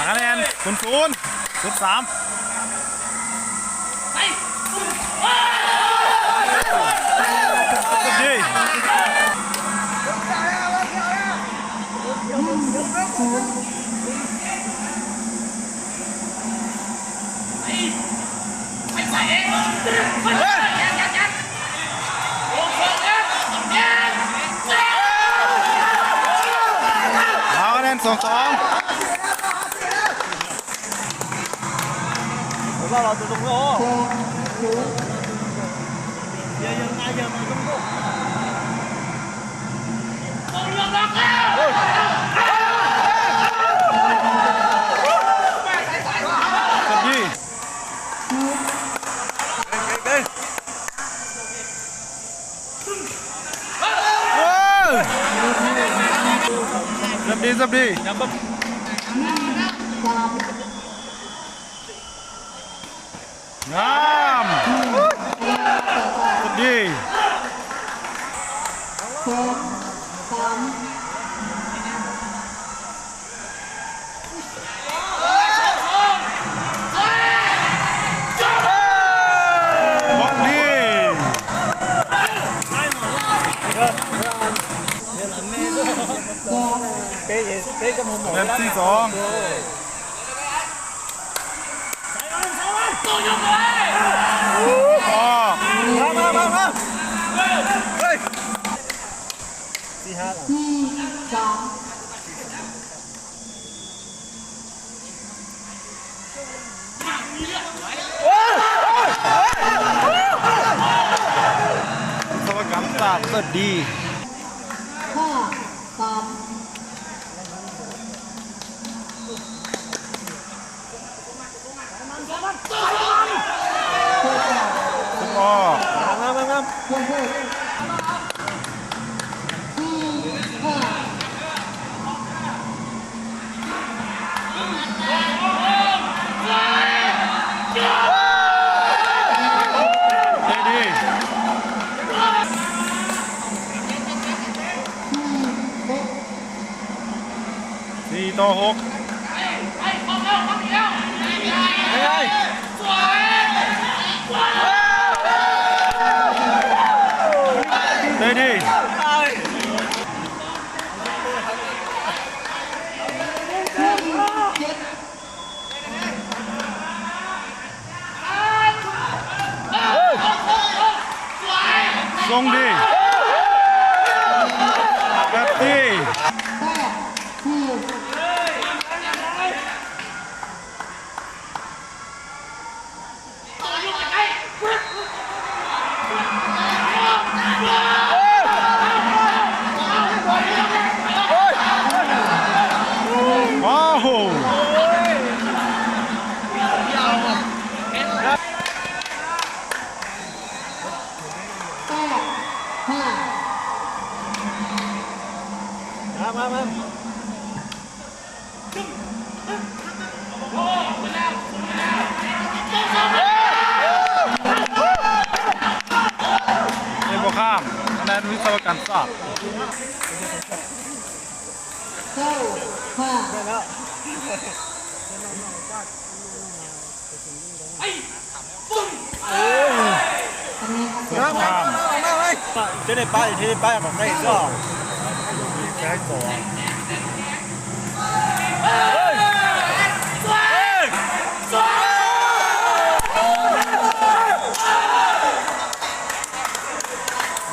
คะแนน ศูนย์ศูนย์ สิบสาม ดี เอาคะแนน สองสอง เสิร์ฟดี เสิร์ฟดี งาม เสิร์ฟดี บล็อกดี คะแนนที่สอง ออก มา มา มา มา เฮ้ย สี่ห้า สวัสดิ์กรรมศาสตร์ เสิร์ฟดี ห้า สาม ออก สี่ต่อหก เตะดี ส่งดี แปด สี่ โอ้โห แปด ห้า มา มา มา เอ้ย บ่ข้าม คะแนนวิศวกรรมศาสตร์ เก้า ห้า โอ้ย ງາມ ງາມ ງາມ ງາມ ງາມ ຈະໄດ້ໄປ ຈະໄດ້ໄປ ຕ້ອງໄດ້ສອງ ໄດ້ສອງ ເຮີ້ຍ ເຮີ້ຍ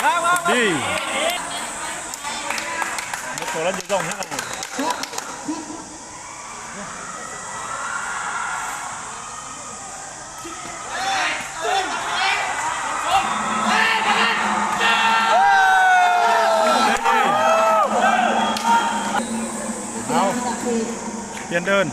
ງາມ ງາມ ງາມ ດີ ໂຕລະຢູ່ດອງ ເອົາ ປ່ຽນເດີນ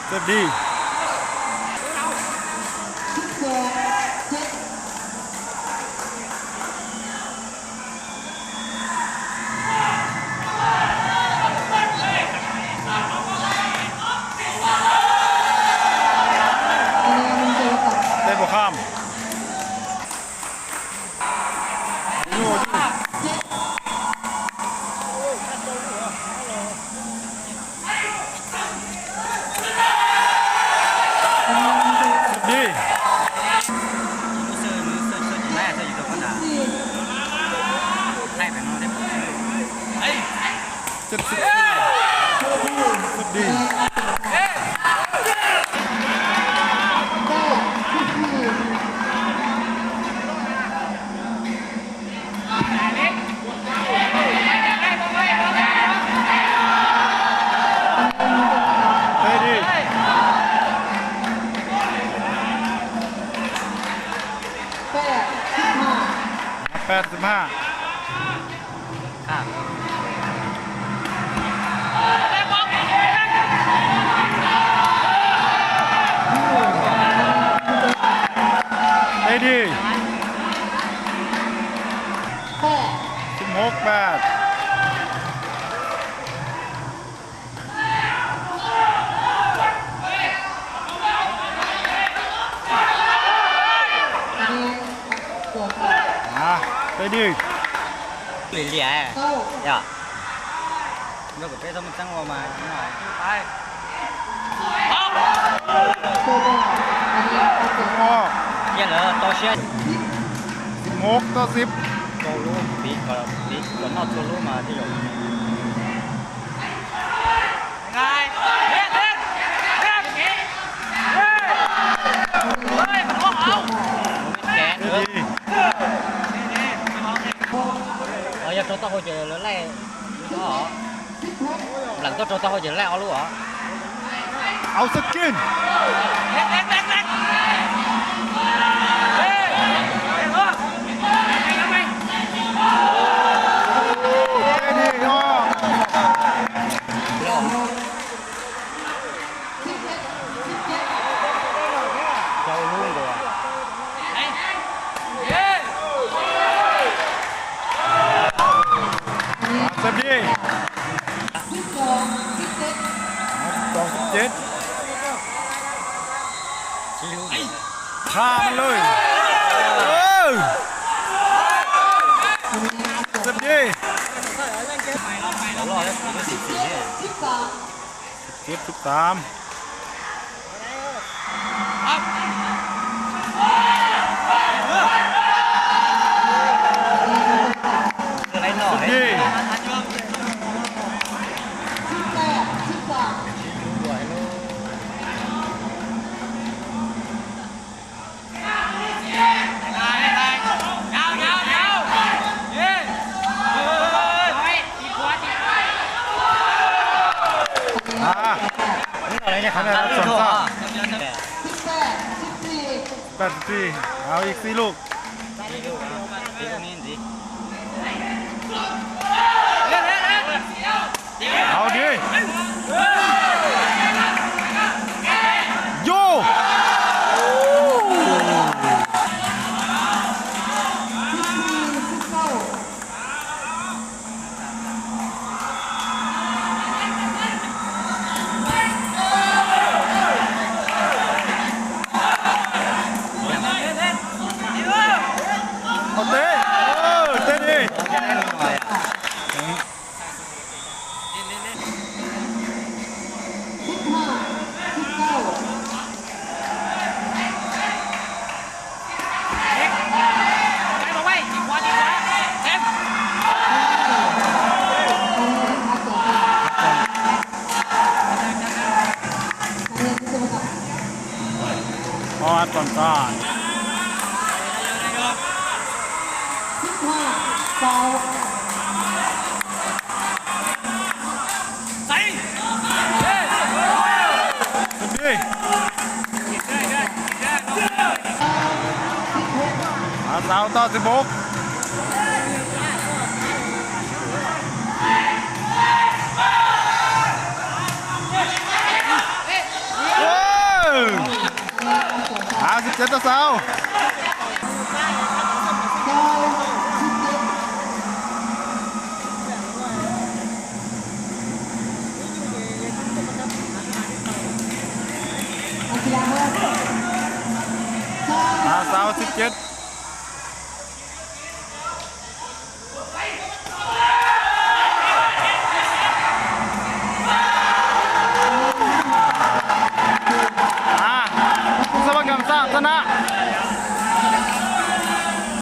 ເສີບດີ. ສິບສີ່ ເສິບດີ ເຕະດີ ແປດສິບຫ້າ ແປດສິບຫ້າ ຂ້າມ ເຕະດີ ສິບຫົກ ແປດ ອ່າ ໄປດີ ເລຍໆ ເຈົ້າ ແລ້ວກໍໄປທຳສັງວ່າມາ ໄປ ອອກ ປ່ຽນແລ້ວ ຕໍ່ເຊຍ ສິບຫົກຕໍ່ສິບ ໂຕລູກ ປີກກໍ ປີກກໍນອກໂຕລູກມາທີ່ ເອົາສະກິນ ເຈົ້າລຸງກໍວ່າ ສະບີ ສອງສິບເຈັດ ຂ້າມມັນເລີຍ ເອີ ສະບີ ສິບເຈັດ ສິບສາມ ອ່າ ນີ້ເອົາເລີຍເນາະ ຄະແນນສອງເທົ່າ ແປດສິບສີ່ ເອົາອີກສີ່ລູກ ເອົາດີ ໂຢ ເອົາເຕະ ເອີ ເຕະດີ. ອໍ ອັດກ່ອນ ຊາດ ສິບຫ້າ ຊາວ ໃສ່ ເອີ ດີ ອ່າ ຊາວຕໍ່ສິບຫົກ ເອີ ຫ້າສິບເຈັດຕໍ່ຊາວ ຫ້າ ຊາວ ສິບເຈັດ.